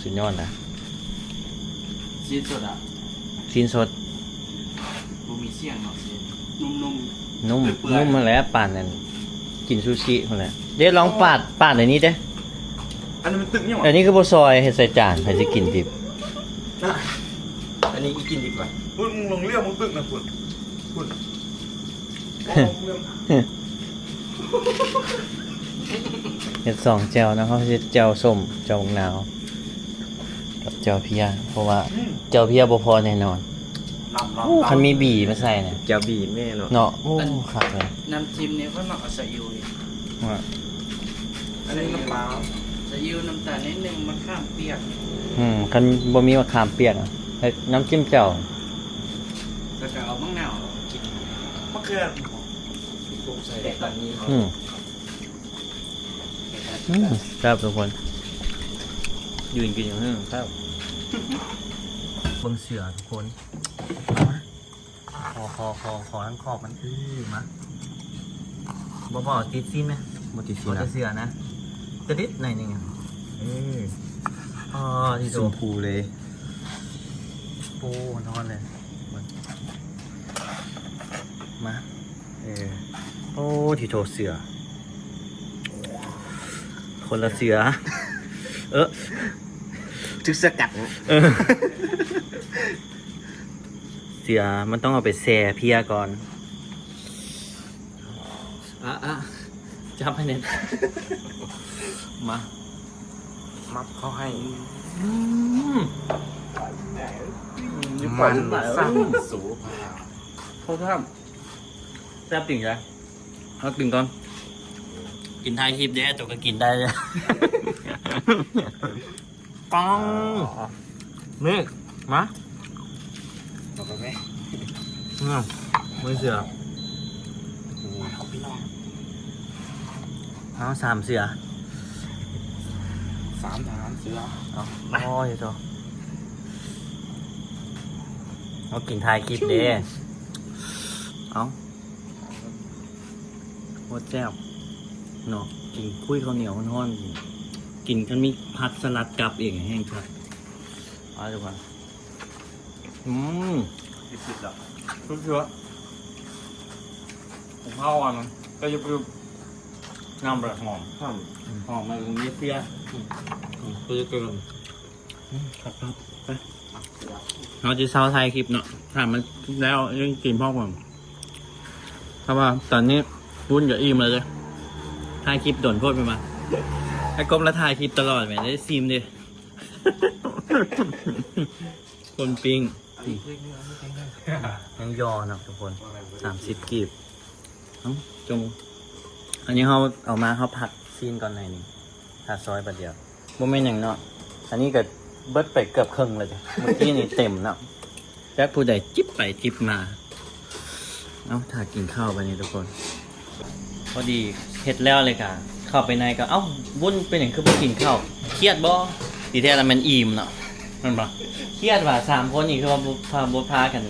ສຸດຍອດນະ. ຊີ້ນສົດອ່ະ ຊີ້ນສົດ ບໍ່ມີສຽງເນາະ ຊີ້ນນຸ້ມໆ ນຸ້ມ ນຸ້ມຫັ້ນແຫຼະ ປານນັ້ນກິນຊູຊິພຸ້ນແຫຼະ. ເດ້ລອງປາດ ປາດອັນນີ້ເດ້. ອັນນີ້ມັນຕຶກຫຍັງວະ? ອັນນີ້ຄືບໍ່ຊອຍ ເຮັດໃສ່ຈານ ໃຜຊິກິນດິບ? ອັນນີ້ອີ່ກິນດີກວ່າ. ພຸ້ນ ມຶງລົງເລື່ອງມຶງຕຶກນະພຸ້ນ ພຸ້ນ. ເຮັດສອງແຈ່ວນະ ເຮົາເຮັດແຈ່ວສົ້ມ ແຈ່ວບັກນາວ ກັບແຈ່ວເພຍ ເພາະວ່າແຈ່ວເພຍບໍ່ພໍແນ່ນອນ. ໂອ້ ຄັນມີບີມາໃສ່ນະ ແຈ່ວບີແມ່ເນາະ ເນາະ. ໂອ້ ຄັກເລີຍ. ນ້ຳຈິ້ມນີ້ຂ້ອຍມັກເອົາຊາອິ້ວນີ້ ວ່າ ອັນນີ້ນ້ຳປາ ຊາອິ້ວ ນ້ຳຕານນິດໜຶ່ງ ມະຂາມປຽກ. ອືມ ຄັນບໍ່ມີມະຂາມປຽກ ເຮັດນ້ຳຈິ້ມແຈ່ວ ແລ້ວກໍເອົາໝາກນາວກິນ ມະເຂືອ ແຕ່ຕອນນີ້ເຮົາ ອືມ ອືມ ແຊບທຸກຄົນ ຢືນກິນຢູ່ເຮືອນແຊບ. ເບິ່ງເສືອທຸກຄົນ ຂໍ ຂໍ ຂໍ ຂໍທາງຂອບມັນ ອືມ ມາ. ບໍ່ ບໍ່ຕິດຊີ້ນນະ ບໍ່ຕິດຊີ້ນ ບໍ່ຕິດເສື້ອນະ ຈະຕິດໜ້ອຍໜຶ່ງ. ເອີ ອໍ ທີ່ໂຕ ຊົມພູເລີຍ ໂອ້ ຮ້ອນເລີຍ ມາ ເອີ ໂອ້ ທີ່ໂຕ ເສື້ອ ຄົນລະເສື້ອ ເອີ ຖືກສະກັດ ເອີ ເສື້ອມັນຕ້ອງເອົາໄປແຊ່ເພຍກ່ອນ. ອ່ະ ອ່ະ ຈັບໃຫ້ແໜ້ນ ມາ ມັບເຂົ້າໃຫ້ ອືມ ມັນສ້າງໂສພາ ເຂົ້າຖ້ຳ ແຊບຈິງໃດ ເຮົາກິນກ່ອນ ກິນທ້າຍຄລິບເດ້ ໂຕກໍກິນໄດ້ເດ້. ກອງ ເມກ ມາ ເອົາໄປແມ່ ອືມ ມື້ເສື້ອ ໂອ້ ເອົາໄປນອນ ເອົາ ສາມເສື້ອ ສາມທະຫານເສື້ອ ເອົາ ໂອ້ຍ ໂຕ ເຮົາກິນທ້າຍຄລິບເດ້ ເອົາ. ໂຄດແຊບເນາະ ກິນຄຸຍເຂົ້າໜຽວຮ້ອນໆ ກິນຄັນມີຜັກສະຫຼັດກັບອີກແຮ່ງຄັກ ມາທຸກຄົນ ອືມ ສຸດໆ ແລ້ວ ສຸດເທື່ອ ເຂົ້າອັນນັ້ນກະຫຍຸບໆ ນ້ຳແບບຫອມ ຫອມ ຫອມ ມັນມີເພຍ ອືມ ຄືເກີນ. ອືມ ຄັກໆ ໄປ ເຮົາຊິເຊົາຖ່າຍຄລິບເນາະ ຖ້າມັນແລ້ວຍັງກິນພ້ອມກັນ ເພາະວ່າຕອນນີ້ວຸ້ນກໍອີ່ມແລ້ວເດ້ ຖ່າຍຄລິບດົນໂພດແມ່ນບໍ່ ໄອ້ກົບລະຖ່າຍຄລິບຕະຫຼອດແມ່ນ ໄດ້ຊີມເດ້ ຄົນປີ້ງ ຍັງຍໍເນາະທຸກຄົນ ສາມສິບກີບ. ເອົ້າ ຈົ່ງ ອັນນີ້ເຮົາເອົາມາ ເຮົາພັກຊີ້ນກ່ອນໜ້ອຍໜຶ່ງ ຖ້າຊອຍບາດດຽວ ບໍ່ແມ່ນຫຍັງເນາະ ອັນນີ້ກໍເບິດໄປເກືອບເຄິ່ງແລ້ວເດ້ ເມື່ອກີ້ນີ້ເຕັມເນາະ ຈັກຜູ້ໃດຈິບໄປຈິບມາ. ເອົ້າ ຖ້າກິນເຂົ້າບາດນີ້ທຸກຄົນ ພໍດີເຮັດແລ້ວເລີຍກະເຂົ້າໄປໃນກໍ ເອົ້າ ວຸ້ນເປັນຫຍັງຄືບໍ່ກິນເຂົ້າ ຄຽດບໍ່? ທີ່ແທ້ລະແມ່ນອີ່ມເນາະ ແມ່ນບໍ່? ຄຽດວ່າສາມຄົນນີ້ຄືວ່າບໍ່ພາ ບໍ່ພາກັນ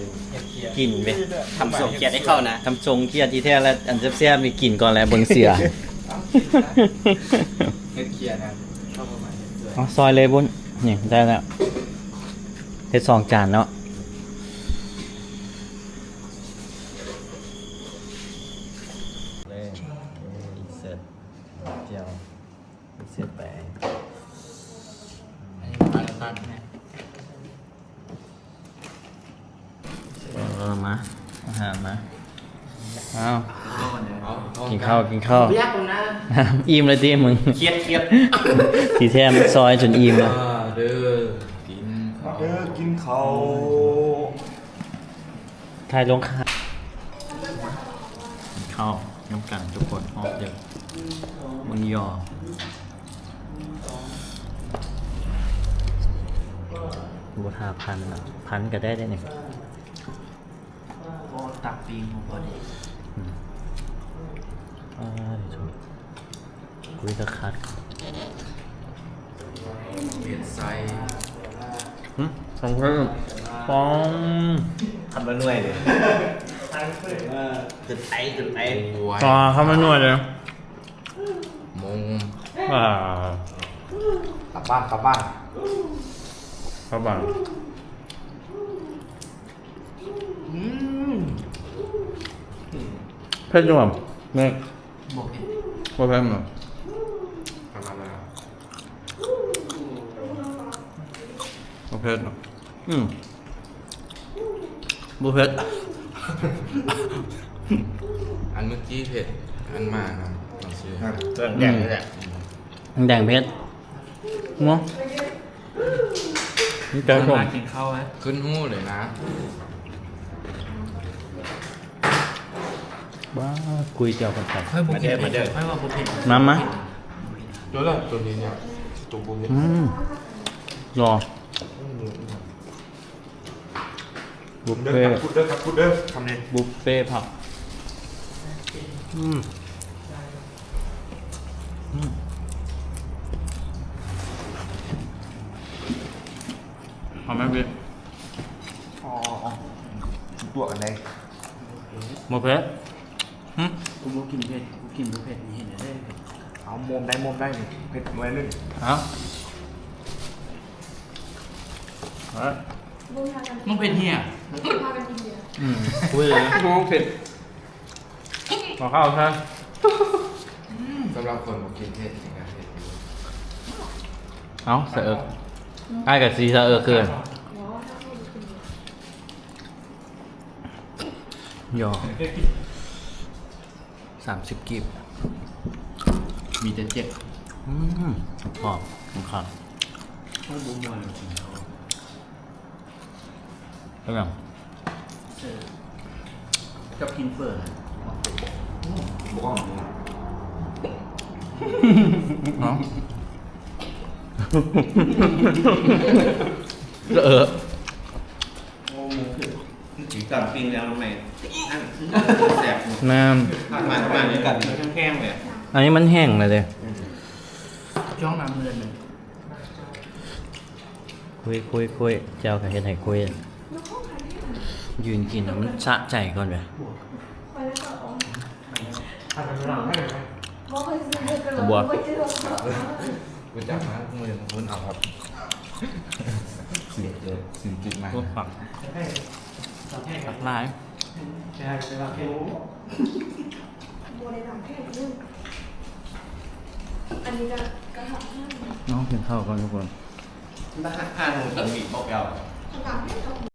ກິນເວີຍ ທຳຊົງຄຽດໃຫ້ເຂົ້ານະ ທຳຊົງຄຽດ ທີ່ແທ້ລະອັນແຊບໆນີ້ກິນກ່ອນແລ້ວເບິ່ງເສື້ອ ເຮັດຄຽດນະ ເຂົ້າມາເຮັດດ້ວຍ ເອົາ ຊອຍເລີຍບຸ້ນ ນີ້ໄດ້ແລ້ວ ເຮັດສອງຈານເນາະ ເລີຍ ເອີ ອິນເສີດ ແຈ່ວ ເສຍໄປ ອັນນີ້ປາລະຕັດແມ່ ເອີ ມາ ອາຫານມາ ເອົາ ເອົາ ເອົາ ກິນເຂົ້າ ກິນເຂົ້າ ບໍ່ຢາກນະ ອີ່ມແລ້ວຕິມຶງ ຄຽດ ຄຽດ ທີ່ແທ້ມັນຊອຍຈົນອີ່ມແລ້ວ ເດີ ກິນເຂົ້າ ເດີ ກິນເຂົ້າ. ຖ່າຍລົງຄ່າ ເຂົ້ານຳກັນທຸກຄົນ ຮອບເດີ ມັນຍໍ ບໍ່ຖ້າພັນນະ ພັນກໍໄດ້ເດ້ນີ້ ໂອ້ ຕັກປີ້ງພໍດີ ອືມ ອ່າ ໂທ້. ກຸ້ຍກະຄັກ ເຮັດໃສ່ ຫຶ ຂອງເພິ່ນ ປອງ ຄຳລະໜ່ວຍເດ້ ຈົນໄອ ຈົນໄອ ໂອ້ຍ ອ່າ ຄຳລະໜ່ວຍເດ້ ມົງ ອ່າ ກັບບ້ານ ກັບບ້ານ ກັບບ້ານ ອືມ ເຜັດຢູ່ບໍ່ແມ່? ບໍ່ເຜັດ ບໍ່ເຜັດເນາະ ທຳມະດາ ບໍ່ເຜັດເນາະ ອືມ ບໍ່ເຜັດ ອັນເມື່ອກີ້ເຜັດ ອັນມານະ ເອົາຊື່ ແດງແຫຼະ ອືມ ແດງເຜັດ ເນາະ. ນີ້ແກງສົ້ມ ມາກິນເຂົ້າໄວ້ ຂຶ້ນຫູເລີຍນະ ວ້າ ກຸ້ຍແຈ່ວກັນໄປ ຂ້ອຍບໍ່ກິນເຜັດ ມາເດີ ຂ້ອຍວ່າບໍ່ເຜັດ ມາ ມາ ຕົວລະ ຕົວນີ້ເນຍ ຕົວບໍ່ເຜັດ ອືມ ລໍ ບຸບເຟ ເດີ ກັບພຸດເດີ ກັບພຸດເດີ ຄຳນີ້ ບຸບເຟຜັກ ອືມ ອືມ ເອົາໄໝພີ່? ອໍ ຕົວະກັນໄດ້ ບໍ່ເຜັດ ຫຶ? ບໍ່ກິນເຜັດ ບໍ່ກິນບໍ່ເຜັດນີ້ເຮັດແນວໃດ? ເອົາ ໂມມໄດ້ ໂມມໄດ້ ເຜັດໜ່ວຍໜຶ່ງ. ເອົາ ມັນເຜັດເຮຍ ອືມ ຄຸຍເລີຍ ໂມມເຜັດ ບໍ່ເຂົ້າຊະ. ສຳລັບຄົນບໍ່ກິນເຜັດນີ້ກໍເຮັດຢູ່. ເອົາ ສະເອິກ ອ້າຍກໍຊິສະເອິກຄືກັນ. ຢໍ ສາມສິບກີບ ມີແຕ່ເຈັດ. ອືມ ຫອມ ຫອມຄັກ. ເປັນຫຍັງ? ເອີ ກັບກິນເຝີນະ. ອືມ ບໍ່ອອກເນາະ. ເອີ ໂອ້ ໝູຄືກິນຕອນປີ້ງແລ້ວແມ່ນ ອັນ ແຊບເນາະ. ແມ່ນ ມັນ ມັນກັນ ມັນແຫ້ງເລີຍ. ອັນນີ້ມັນແຫ້ງແລ້ວເດ້. ອືມ ຈ້ອງນ້ຳເດືອນໜຶ່ງ. ຄຸຍ ຄຸຍ ຄຸຍ ເຈົ້າກໍເຮັດໃຫ້ຄຸຍ. ຢືນກິນນະ ມັນສະໃຈກ່ອນແບບ. ບັວ ຮູ້ຈັກມາມື້ນີ້ເພິ່ນເອົາຄັບ ຊື້ເກີບ ຊື້ກິນມາ. ໂອ້ ຜັກ ຜັກຫຼາຍ. ອັນນີ້ກໍ ກໍ ນ້ອງກິນເຂົ້າກ່ອນທຸກຄົນ. ຖ້າຫາກ ຖ້າຫາກຮູ້ຈັກມີດບໍ່ແກ້ວ.